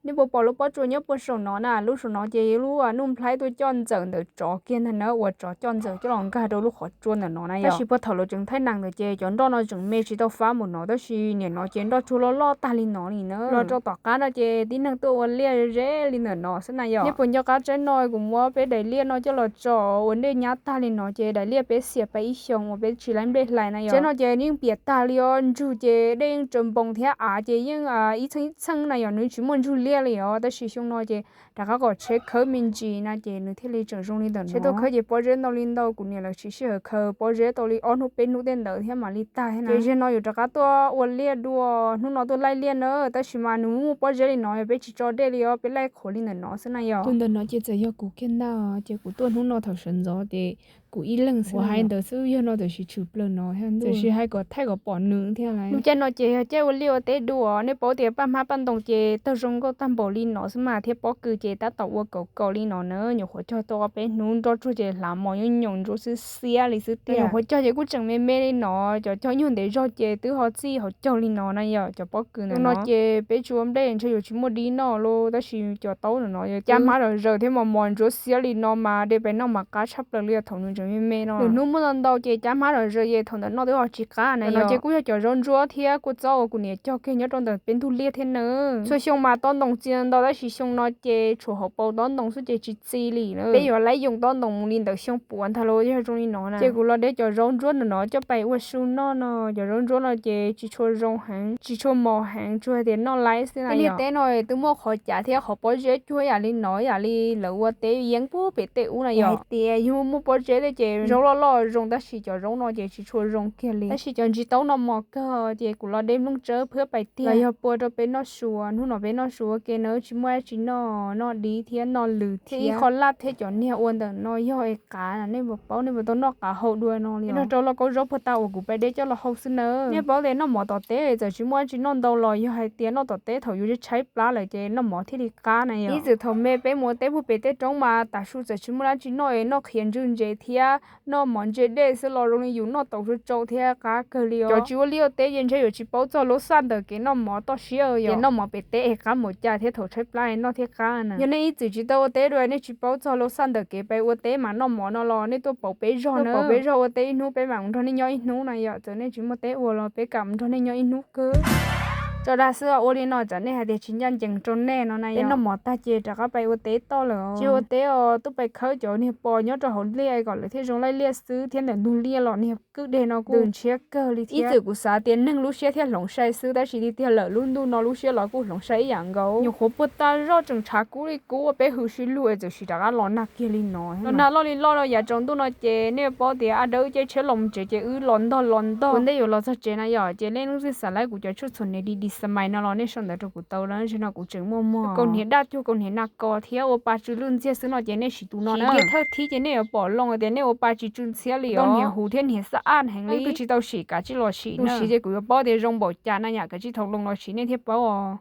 Nej puas pom lub pob tsuas nyob puag saum no na? Lub saum no ces yog lub nuj nplhaib tuaj coj ntxawm ntawm tsov kiag ntag na, uas tsov coj ntxawm coj los nkag rau lub qhov tsua ntawm no na yom. Tab sis puag thaum lawv tseem thaij nees ntawd ces cov nroj no tseem me tsis tau fab npaum no, tab sis nim no ces nroj tsuag loj loj tag li no li na. Los rau tom qab no ces tib neeg tuaj ua liaj ze li ntawm no xwb na yom. Nej puas nco qab tsaib no kuv muab peb daim liaj no coj los tso ua ntej nyab tag li no ces daim liaj peb xiam peb ib xyoos uas peb tsis laib nplej hlais na yom. Tsaib no ces yeej piam tag li os, ntsug ces dej yeej tsaws npoos thiab av ces yeej ib txheej ib txheej na yom, nws tsis muaj ntsug liaj li os. Tab sis xyoo no ces rov qab kom tsheb khawb me ntsis na ces nws thiaj li tseem zoo li ntawm no. Tsheb tuaj khawb ces pob zeb ntau li ntau, kuv niam lawv tsis sij hawm khaws pob zeb tau li ob hnub peb hnub tej ntawd thiab mam li tag thiab na. Ces zaum no yuav rov qab tuaj ua liaj dua, hnub no tuaj laij liaj na, tab sis mas nws muaj pob zeb li no yog peb tsis tso dej li os, peb laij qhuav li ntawm no xwb na yom. Tus ntawm no ces txawm yog kuv kiag ntag, ces kuv tuaj hnub no thaum sawv ntxov ces kuv ib leeg xwb, hais ntawd xwb, yog no tam sim tshwm plaws no, tam sim hais kom thaij kom pom nws thiab lawm. Lub caij no ces yog caij ua liaj ua teb dua, nej paub tias paj hmab paj ntoos ces tawg zoo nkauj tag npaum li no xwb mas, thiab pob kws ces tab tom ua kaum kaum li no na, nyuam qhuav cog tau ob peb hnub nroj tsuag ces hlav mos nyob nyoos ntsuab xwb xiab li xwb tiag. Nyuam qhuav cog ces kuj tseem me me li no, cov cog nyuag ntev zog ces twb ho txij hauv caug li no na yom, cov pob kws ntawm no. Ces peb tsis ua nplej ntshe yuav tsis muaj dib noj lauj, tab sis cov taub ntawm no yog cab hmab zom zaws thiab mos mos ntsuab xiab li no mas de pais noj mas qab tshaj plaws li os, thaum nws tseem me me no. Lwm hnub muaj ntau ntau ces cab hmab zom zaws ces thaum ntawd noj twb ho tsis qab na yom. Ces kuj yog cov zaub ntsuab thiab kua txob uas kuv niam cog kiag nyob rau ntawm peb ntug liaj thiab na. Txhua xyoo mas tob ntoos txi ntau ntau tab sis xyoo no ces tshuav hauv paus tob ntoos xwb ces tsis txi li na. Peb yuav laib yoo tob ntoos mus li ntawm xyoo puav ntag los yog zoo li no na. Ces kuv los de cov zaub ntsuab ntawm no coj pais ua su noj no, cov zaub ntsuab no ces tsis tshua zoo heev, tsis tshua mos heev, tsuas hais tias noj laib xwb na yom. Peb niag teb no twb muaj qhov cav thiab qhov pob zeb cuag yam li no, yam li lawv ua teb yeeb puag pem tej ub na yom. Hais tias yog muaj pob zeb thiab ces zaub loj loj zoo, tab sis cov zaub no ces tsis tshua zoo kiag li. Tab sis cov ntsis taub no mos kawg, ces kuv los de nplooj tsawb phwb pais tiag, los yog pua rau peb noj su. Hnub no peb noj su ua ke na, tsis muaj dab tsi noj, noj dib thiab noj lws thiab ib qho laj thiab cov niag ua ntawm no yog es qav, nej puas paub, nej puas tau noj qav hau dua no li. Nrog rau lauj kaub zaub puag ta uas kuv pais de coj los hau xwb nawb. Nej paub tias noj mov tom teb txawm tsis muaj dab tsi noj ntau los yog hais tias noj tom teb thaum yuav tshaib plab lawm ces noj mov thiaj li qab na yom. Ib txwm thaum me peb mus ua teb puag pem tej roob mas tav su txawm tsis muaj dab tsi noj es noj qhiav ntswg ntses thiab noj mov ntse dej xwb los zoo li yus noj taus tsau tsau thiab qab kawg li os. Cov tsis ua liaj ua teb ces ntshe yuav tsis paub txog lub xaj ntawm kev noj mov toj siab yom. Noj mov pem teb es qab npaum cas thiab thaum tshaib plab noj thiab qab na. Yog nej ib txwm tsis tau ua teb dua nej tsis paub txog lub xaj ntawm kev pais ua teb mas noj mov no los nej tuaj pauv peb zog na, pauv peb zog ua teb ib hnub peb mam mus nrog nej nyob ib hnub na yom. Txawm nej tsis muaj teb ua los peb kam mus nrog nej nyob ib hnub kawg. Tso dag xwb ua li no tsam nej hais tias tsis ncaj ncees rau nej no na yom. Noj mov tag ces rov qab pais ua teb toj lawm. Tsis ua teb os, tuaj pais khawb cov niag pos nyob rau hauv liaj kom lawv thiaj zoo laij liaj xwb thiab ntawm ntug liaj los niag kwj deg no kuj ntshiab kawg li thiab. Ib txwm kuv xav tias neeg lub siab thiaj hloov sai xwb tab sis tiag tiag lawm lub ntuj no lub siab los kuj hloov sai ib yam nkaus. Nyuam qhuav puag ta zoj tseem tshav kub li kub ua peb hwm sib luag es txawm sim rov qab los nag kiag li no. Los nag loj li loj rau yav tsaus ntuj no ces nej paub tias a dawb caij tsheb los mus tsev ces wb los ntog los ntog ua ntej yuav los txog tsev na yom. Ces nej leej twg xav laib kuv cov tshuaj txhuam niam di di xa mais no los nej sau ntawv rau kuv tau na, zaum no kuv tseem muaj muag kaus hniav daj cuag kaus hniav nas kos thiab ua pa tsw lwj ntxiag xwb no ces nej sim tus no na. Kiag thawj thib ces nej yuav pom loo tias nej ua pa tsis tsw ntxhiab li os. Hniav huv thiab hniav xab aj heev li, twb tsis tau sim kav tsij los sim na. Sim ces kuv yuav paub tias zoo npaum cas na yom, kav tsij thaum loo los sim nej thiaj paub os.